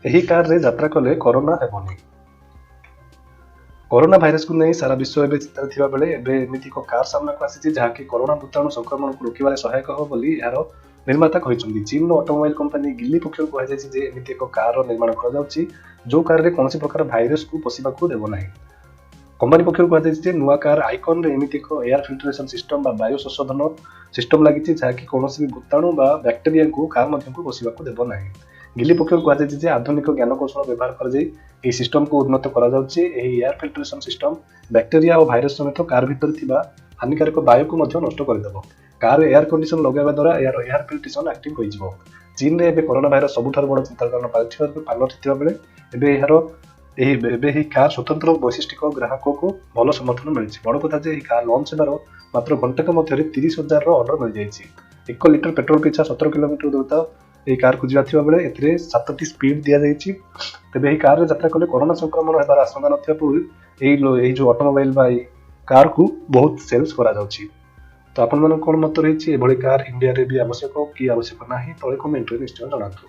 ଏହି କାରରେ ଯାତ୍ରା କଲେ କରୋନା ହେବନି। କରୋନା ଭାଇରସକୁ ନେଇ ସାରା ବିଶ୍ୱ ଏବେ ଚିନ୍ତାରେ ଥିବା ବେଳେ ଏବେ ଏମିତି ଏକ କାର ସାମ୍ନାକୁ ଆସିଛି, ଯାହାକି କରୋନା ଭୂତାଣୁ ସଂକ୍ରମଣକୁ ରୋକିବାରେ ସହାୟକ ହେବ ବୋଲି ଏହାର ନିର୍ମାତା କହିଛନ୍ତି। ଚୀନର ଅଟୋମୋବାଇଲ କମ୍ପାନୀ ଗିଲି ପକ୍ଷରୁ କୁହାଯାଇଛି ଯେ ଏମିତି ଏକ କାରର ନିର୍ମାଣ କରାଯାଉଛି, ଯେଉଁ କାରରେ କୌଣସି ପ୍ରକାର ଭାଇରସକୁ ପଶିବାକୁ ଦେବ ନାହିଁ। କମ୍ପାନୀ ପକ୍ଷରୁ କୁହାଯାଇଛି ଯେ ନୂଆ କାର ଆଇକନରେ ଏମିତି ଏକ ଏୟାର ଫିଲ୍ଟରେସନ ସିଷ୍ଟମ ବା ବାୟୁ ସଂଶୋଧନ ସିଷ୍ଟମ ଲାଗିଛି, ଯାହାକି କୌଣସି ବି ଭୂତାଣୁ ବା ବ୍ୟାକ୍ଟେରିଆଙ୍କୁ କାର ମଧ୍ୟକୁ ପଶିବାକୁ ଦେବ ନାହିଁ। ଗିଲି ପକ୍ଷରୁ କୁହାଯାଇଛି ଯେ ଆଧୁନିକ ଜ୍ଞାନକୌଶଳ ବ୍ୟବହାର କରାଯାଇ ଏହି ସିଷ୍ଟମକୁ ଉନ୍ନତ କରାଯାଉଛି। ଏହି ଏୟାର ଫିଲ୍ଟରେସନ ସିଷ୍ଟମ ବ୍ୟାକ୍ଟେରିଆ ଓ ଭାଇରସ ସମେତ କାର ଭିତରେ ଥିବା ହାନିକାରକ ବାୟୁକୁ ମଧ୍ୟ ନଷ୍ଟ କରିଦେବ। କାରରେ ଏୟାର କଣ୍ଡିସନ ଲଗାଇବା ଦ୍ୱାରା ଏହାର ଏୟାର ଫିଲ୍ଟ୍ରେସନ ଆକ୍ଟିଭ ହୋଇଯିବ। ଚୀନରେ ଏବେ କରୋନା ଭାଇରସ ସବୁଠାରୁ ବଡ଼ ଚିନ୍ତାର କାରଣ ପାଲଟିଥିବା ବେଳେ ଏବେ ଏହି କାର ସ୍ୱତନ୍ତ୍ର ବୈଶିଷ୍ଟିକ ଗ୍ରାହକକୁ ଭଲ ସମର୍ଥନ ମିଳିଛି। ବଡ଼ କଥା ଯେ ଏହି କାର ଲଞ୍ଚ ହେବାର ମାତ୍ର ଘଣ୍ଟାକ ମଧ୍ୟରେ 30,000ର ଅର୍ଡର ମିଳିଯାଇଛି। 1 ଲିଟର ପେଟ୍ରୋଲ ପିଛା 17 କିଲୋମିଟର ଦୂରତା ଏହି କାରକୁ ଯିବା ଥିବା ବେଳେ ଏଥିରେ ସାତଟି ସ୍ପିଡ୍ ଦିଆଯାଇଛି। ତେବେ ଏହି କାରରେ ଯାତ୍ରା କଲେ କରୋନା ସଂକ୍ରମଣ ହେବାର ଆଶଙ୍କା ନଥିବା ପୂର୍ବରୁ ଏହି ଯେଉଁ ଅଟୋମୋବାଇଲ ବା ଏହି କାରକୁ ବହୁତ ସେଲ୍ସ କରାଯାଉଛି। ତ ଆପଣମାନଙ୍କ କ'ଣ ମତ ରହିଛି? ଏଭଳି କାର ଇଣ୍ଡିଆରେ ବି ଆବଶ୍ୟକ କି ଆବଶ୍ୟକ ନାହିଁ? ତଳେ କମେଣ୍ଟରେ ନିଶ୍ଚୟ ଜଣାନ୍ତୁ।